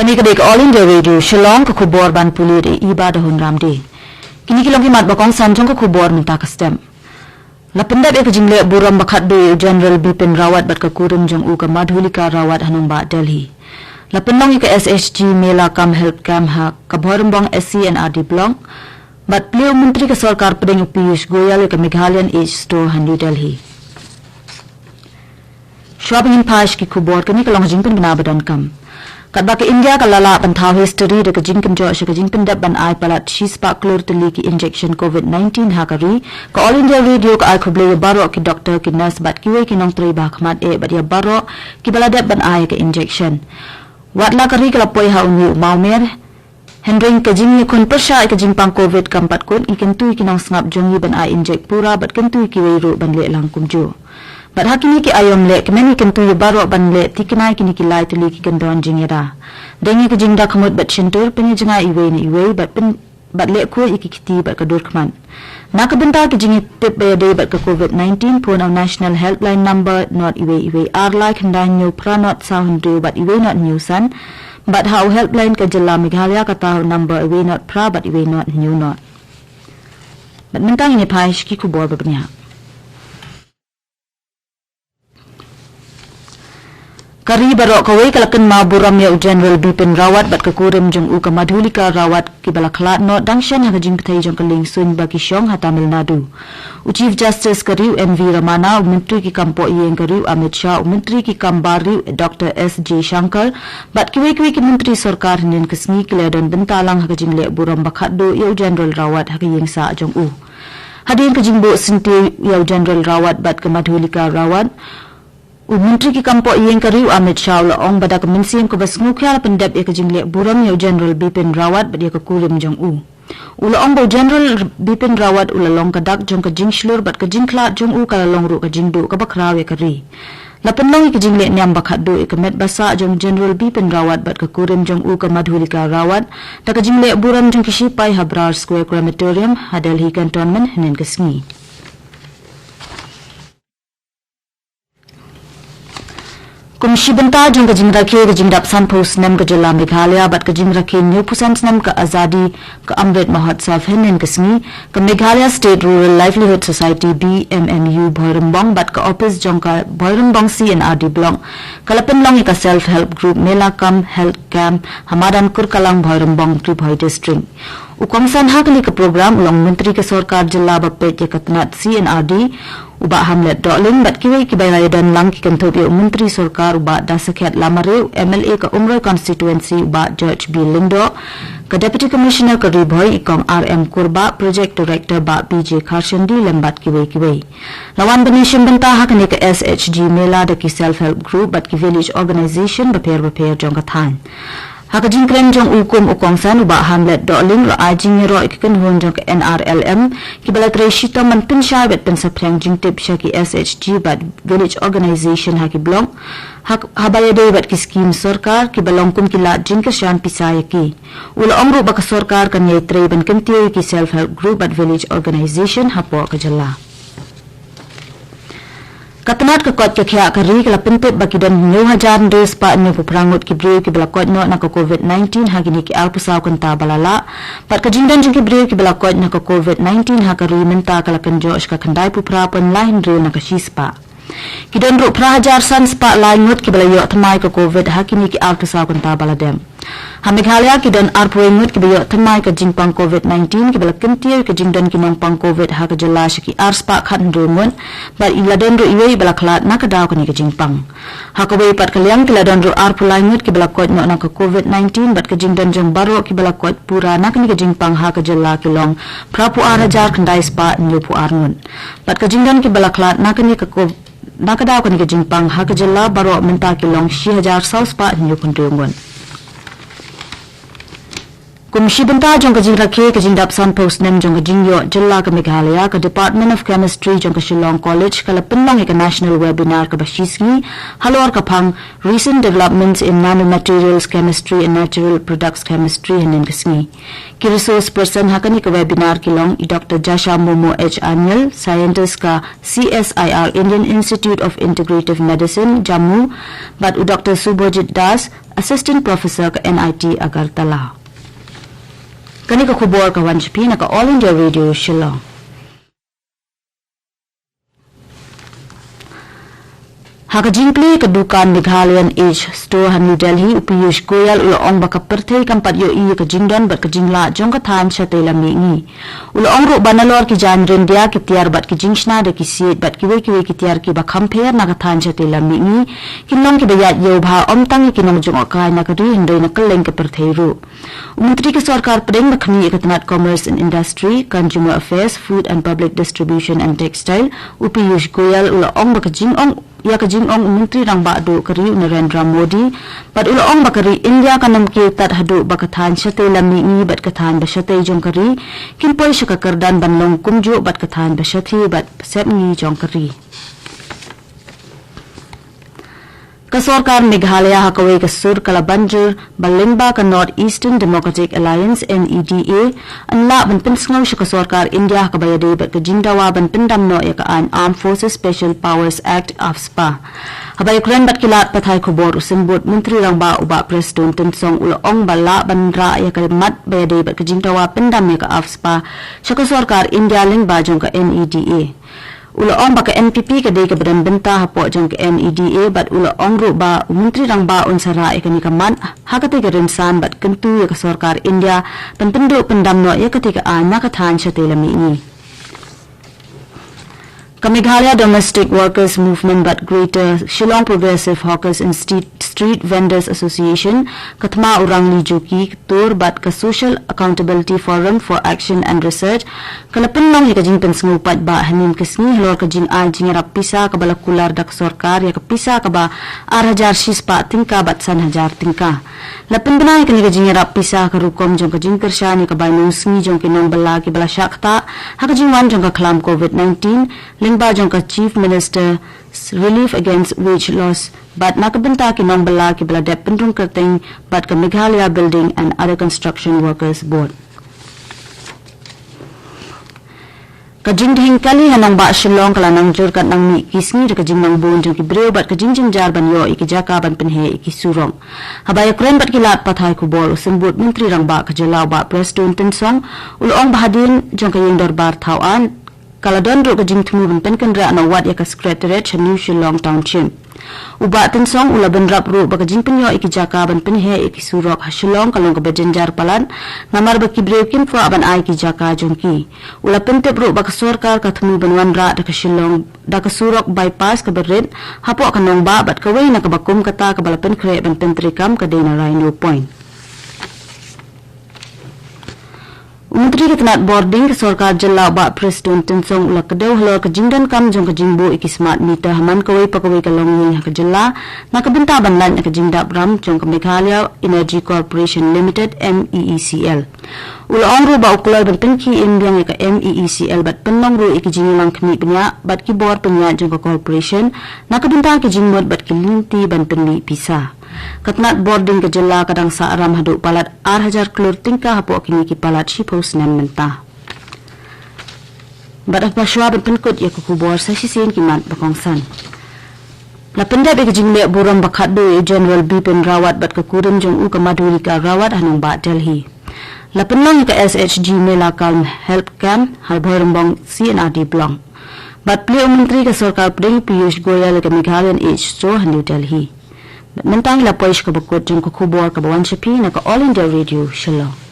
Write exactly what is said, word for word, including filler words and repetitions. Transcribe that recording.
Kane ka dei ka All India Radio Shillong, ka khubor ban pule da i Iba Dahun Ramde. Kine ki long ki mat ba kongsan jong ka khubor mynta ka step. La pyndep ïa ka jingleh burom ba khatduh ïa u General Bipin Rawat bad ka kurim jong u ka Madhulika Rawat ha nongbah Delhi. La pynlong ïa ka S H G Mela cum Health Camp ha ka Bhoirymbong S C and R D Block. Bad plie u Myntri ka Sorkar Pdeng u Piyush Goyal ïa ka Meghalayan Age Store ha New Delhi. Shuwa ba ngin phai sha ki khubor, kane ka long ka jingpynbna ba donkam. Katba ka India ka la lah ban thaw history da ka jingkynjoh sha ka jingpyndep ban ai palat shispah klur tylli ki injection COVID nineteen ha ka ri, ka All India Radio ka ai khublei ïa baroh ki doktor, ki nurse bad kiwei ki nongtrei ba ha khmat eh bad ïa baroh kiba la dep ban ai ka injection. Watla ka ri ka la poi ha une u mawmer, hynrei ka jingïakhun pyrshah ïa ka jingpang COVID kam pat kut, ngi kyntu ïa ki nongsngap jong ngi ban ai injek pura bad kyntu ïa kiwei ruh ban leh lang kumjuh. Bad ha kine ki aïom leh kmen ngi kyntu ïa baroh ban leh thikna ïa kine ki lai tylli ki kyndon jingïada. Deng ïa ka jingda khmut bad shyntur, pynïajngai iwei na iwei bad pyn, bad leh khuid ïa ki kti bad ka dur khmat. Na ka bynta ka jingïatip ba ïadei bad ka COVID nineteen, phone u National Helpline number not iwei iwei ar lai khyndai hynñiew phra not saw hynriew bad iwei not hynñiew san. Bad ha u helpline ka jylla Meghalaya, kata u number iwei not phra bad iwei not hynñiew not. Bad mynta ngin ïa phai sha ki khubor ba bniah. Ka ri baroh kawei ka la kynmaw burom ïa u General Bipin Rawat bad ka kurim jong u ka Madhulika Rawat kiba la khlad noh dang shen ha ka jingpyrthei jong ka lieng suiñ ba ki shong ha Tamil Nadu. U Chief Justice ka ri u N V Ramana, u Myntri ki kam poh ïing ka ri u Amit Shah, u Myntri ki kam bar ri u Doctor S Jaishankar, bad kiwei kiwei ki myntri sorkar hynnin ka sngi ki la don bynta lang ha ka jingleh burom ba khatduh ïa u General Rawat ha ka ïing sah jong u. Hadien ka jingbuh syntiew ïa u General Rawat bad ka Madhulika Rawat, u Myntri ki kam poh ïing ka ri u Amit Shah u la ong ba da ka mynsiem kaba sngewkhia la pyndep ïa ka jingleh burom ïa u General Bipin Rawat bad ïa ka kurim jong u. U la ong ba u General Bipin Rawat u la long ka dak jong ka jingshlur bad ka jingkhlad jong u ka la long ruh ka jingduh kaba khraw ïa ka ri. La pynlong ïa ka jingleh niam ba khatduh ïa ka met ba sah jong General Bipin Rawat bad ka kurim jong u ka Madhulika Rawat da ka jingleh burom jong ki shipai ha Brar Square Crematorium ha Delhi Cantonment hynnin ka sngi. Kum shi bynta jong ka jingrakhe ka jingdap sanphew snem ka jylla Meghalaya bad ka jingrakhe hynñiewphew san snem ka Azadi ka Amrit Mahotsav hynnin ka sngi, ka Meghalaya State Rural Livelihood Society, B M M U, Bhoirymbong bad ka ophis jong ka Bhoirymbong C and R D Block ka la pynlong ïa ka Self Help Group Mela cum Health Camp ha madan Kurkalang, Bhoirymbong, Ri Bhoi District. U kongsan ha kane ka program u long Myntri ka Sorkar Jylla ba peit ïa ka tnat C and R D, u Bah Hamlet Dohling, bad kiwei kiba la ïadon lang ki kynthup ïa u Myntri Sorkar u Bah Dasakhiat Lamare, u M L A ka Umroi Constituency u Bah George B Lyngdoh, ka Deputy Commissioner ka Ri Bhoi i Kong R M Kurbah, Project Director Bah P J Kharshandi lem bad kiwei kiwei. La wan ban ïashim bynta ha kane ka S H G Mela da ki Self Help Group bad ki Village Organization bapher bapher jong ka thaiñ. Ha ka jingkren jong u kum u kongsan, u Bah Hamlet Dohling u la ai jingïaroh ïa ka kynhun jong ka N R L M kiba la trei shitom ban pynshai bad pynsaphriang jingtip sha ki S H G bad Village Organization ha ki block, ha, haba ïadei bad ki skim sorkar kiba long kum ki lad jingkyrshan pisa ïa ki. U la ong ruh ba ka sorkar kan ïai trei ban kyntiew ïa ki Self Help Group bad Village Organization hapoh ka jylla. Ka tnat ka koit ka khiah ka ri ka la pyntip ba ki don hynñiew hajar hynriew spah hynñiewphew phra ngut ki briew kiba la koit noh na ka COVID nineteen ha kine ki arphew saw kynta ba la lah. Bad ka jingdon jong ki briew kiba la koit na ka COVID nineteen ha ka ri mynta ka la kynjoh sha ka khyndaiphew phra point lai hynriew na ka shispah. Ki don ruh phra hajar san spah lai ngut kiba la ïoh thymmai ka COVID ha kine ki arphew saw kynta ba la dep. Ha Meghalaya ki don arphew wei ngut kiba ïoh thymmai ka jingpang COVID nineteen kiba la kyntiew ïa ka jingdon ki nongpang COVID ha ka jylla sha ki arspah khathynriew ngut, bad la don ruh iwei iba la khlad na ka daw kane ka jingpang. Ha kawei pat ka liang ki la don ruh arphew lai ngut kiba la koit noh na ka COVID nineteen bad ka jingdon jong baroh kiba la koit pura na kane ka jingpang ha ka jylla ki long phraphew ar hajar khyndai spah hynñiewphew ar ngut. Bad ka jingdon kiba la khlad na kane ka ko-, na ka daw kane ka jingpang ha ka jylla baroh mynta ki long shi hajar saw spah hynñiewphew hynriew ngut. Kum shi bynta jong ka jingrakhe ka jingdap sanphew snem jong ka jingïoh jylla ka Meghalaya, ka Department of Chemistry jong ka Shillong College ka la pynlong ïa ka national webinar kaba shisngi halor ka phang Recent Developments in Nanomaterials Chemistry and Natural Products Chemistry hynnin ka sngi. Ki resource person ha kane ka webinar ki long i Doctor Jasha Momo H Aniel, scientist ka C S I R, Indian Institute of Integrative Medicine, Jammu, bad u Doctor Subhajit Das, Assistant Professor ka N I T Agartala. Kane ka khubor ka wan sha phi na ka All India Radio Shillong. Ha ka jingplie ka dukan Meghalayan Age Store ha New Delhi, u Piyush Goyal u la ong ba ka pyrthei kam pat ïohi ïa ka jingdon bad ka jinglah jong ka thaiñ shatei lam mihngi. U la ong ruh ba nalor ki jaiñ ryndia, ki tiar bad ki jingshna da ki siej bad kiwei kiwei ki tiar kiba kham pher na ka thaiñ shatei lam mihngi kin long kiba ïaid ïew bha ym tang ïa ki nongjngohkai na ka ri hynrei na kylleng ka pyrthei ruh. U Myntri ka Sorkar Pdeng ba khmih ïa ka tnat Commerce and Industry, Consumer Affairs, Food and Public Distribution and Textile, u Piyush Goyal u la ong ba ka jingong ïa ka jingong u Myntri Rangbah duh ka ri u Narendra Modi bad u la ong ba ka ri India kan ym kiew tad haduh ba ka thaiñ shatei lam mihngi bad ka thaiñ ba shatei jong ka ri kin poi sha ka kyrdan ban long kumjuh bad ka thaiñ ba shathie bad sepngi jong ka ri. Ka Sorkar Meghalaya ha kawei ka sur ka la ban jur ba lyngba ka North Eastern Democratic Alliance, N E D A, yn lah ban pynsngew sha ka Sorkar India ha kaba ïadei bad ka jingdawa ban pyndam noh ïa ka aiñ Armed Forces Special Powers Act, AFSPA. Haba ïakren bad ki lad pathai khubor u Symbud Myntri Rangbah u Bah Prestone Tynsong u la ong ba lah ban rah ïa ka mat ba ïadei bad ka jingdawa pyndam ïa ka AFSPA sha ka Sorkar India lyngba jong ka N E D A. U la ong ba ka N P P ka dei kaba don bynta hapoh jong ka N E D A bad u la ong ruh ba u Myntri Rangbah un sa rah ïa kane ka mat ha katei ka rynsan bad kyntu ïa ka Sorkar India ban pynduh pyndam noh ïa katei ka aiñ na ka thaiñ shatei lam mihngi. Ka Meghalaya Domestic Workers Movement bad Greater Shillong Progressive Hawkers and Street, Street Vendors Association, ka Thma Urangli Juki Ktur bad ka Social Accountability Forum for Action and Research, ka la pynlong ïa ka jingpynsngew paidbah hynnin ka sngi halor ka jingai jingïarap pisa kaba la kular da ka sorkar ïa ka pisa kaba ar hajar shispah tyngka bad san hajar tyngka. La pynbna ïa kane ka jingïarap pisa ha ka rukom jong ka jingkyrshan ïa ka bainong sngi jong ki nongbylla kiba la shah ktah ha ka jingwan jong ka khlam covid nineteen, lyngba jong ka Chief Minister's Relief Against Wage Loss bad na ka bynta ki nongbylla kiba la dep pynrung kyrteng bad ka Meghalaya Building and Other Construction Workers Board. Ka jingdheng kali ha nongbah Shillong ka la nang jur katba nang mih ki sngi da ka jingnang bun jong ki briew bad ka jingjynjar ban ïoh ïa ki jaka ban pynheh ïa ki surok. Haba ïakren bad ki lad pathai khubor u Symbud Myntri Rangbah ka jylla u Bah Prestone Tynsong u la ong ba hadien jong ka ïing dorbar thaw aiñ ka la don ruh ka jingthmu ban pynkynriah noh wat ïa ka Secretariat sha New Shillong Township. U Bah Tynsong u la bynrap ruh ba ka jingpynïoh ïa ki jaka ban pynheh ïa ki surok ha Shillong ka long kaba jynjar palat, namar ba ki briew kim kwah ban ai ki jaka jong ki. U la pyntip ruh ba ka sorkar ka thmu ban wanrah da ka Shillong da ka surok bypass kaba rit hapoh ka nongbah bad kawei na kaba kum kata kaba la pynkhreh ban pyntreikam ka dei na Rhino Point. U Myntri ka tnat bording ka sorkar jylla u Bah Prestone Tynsong u la kdew halor ka jingdonkam jong ka jingbuh ïa ki smart meter ha man kawei pa kawei ka longïing ha ka jylla na ka bynta ban lait na ka jingdap ram jong ka Meghalaya Energy Corporation Limited, M E E C L. U la ong ruh ba u kloi ban pynkhie im biang ïa ka M E E C L bad pynlong ruh ïa ki jingïalang khmih bniah bad ki bor pynïaid jong ka corporation na ka bynta ki jingmut bad ki lynti ban pynmih pisa. Ka tnat bording ka jylla ka dang sah ram haduh palat ar hajar klur tyngka hapoh kine ki palat shiphew snem mynta. Bad haba shuwa ban pynkut ïa ka khubor sa shisien ki mat ba kongsan. La pyndep ïa ka jingleh burom ba khatduh ïa u General Bipin Rawat bad ka kurim jong u ka Madhurika Rawat ha nongbah Delhi. La pynlong ïa ka S H G Mela Calm Help Camp ha Bhoirymbong C and R D Block. Bad plie u Myntri ka Sorkar Pdeng Piyush Goyal ïa ka Meghalayan Age Store ha New Delhi. Bad mynta ngi la poi sha kaba kut jong ka khubor kaba wan sha phi na ka All India Radio Shillong.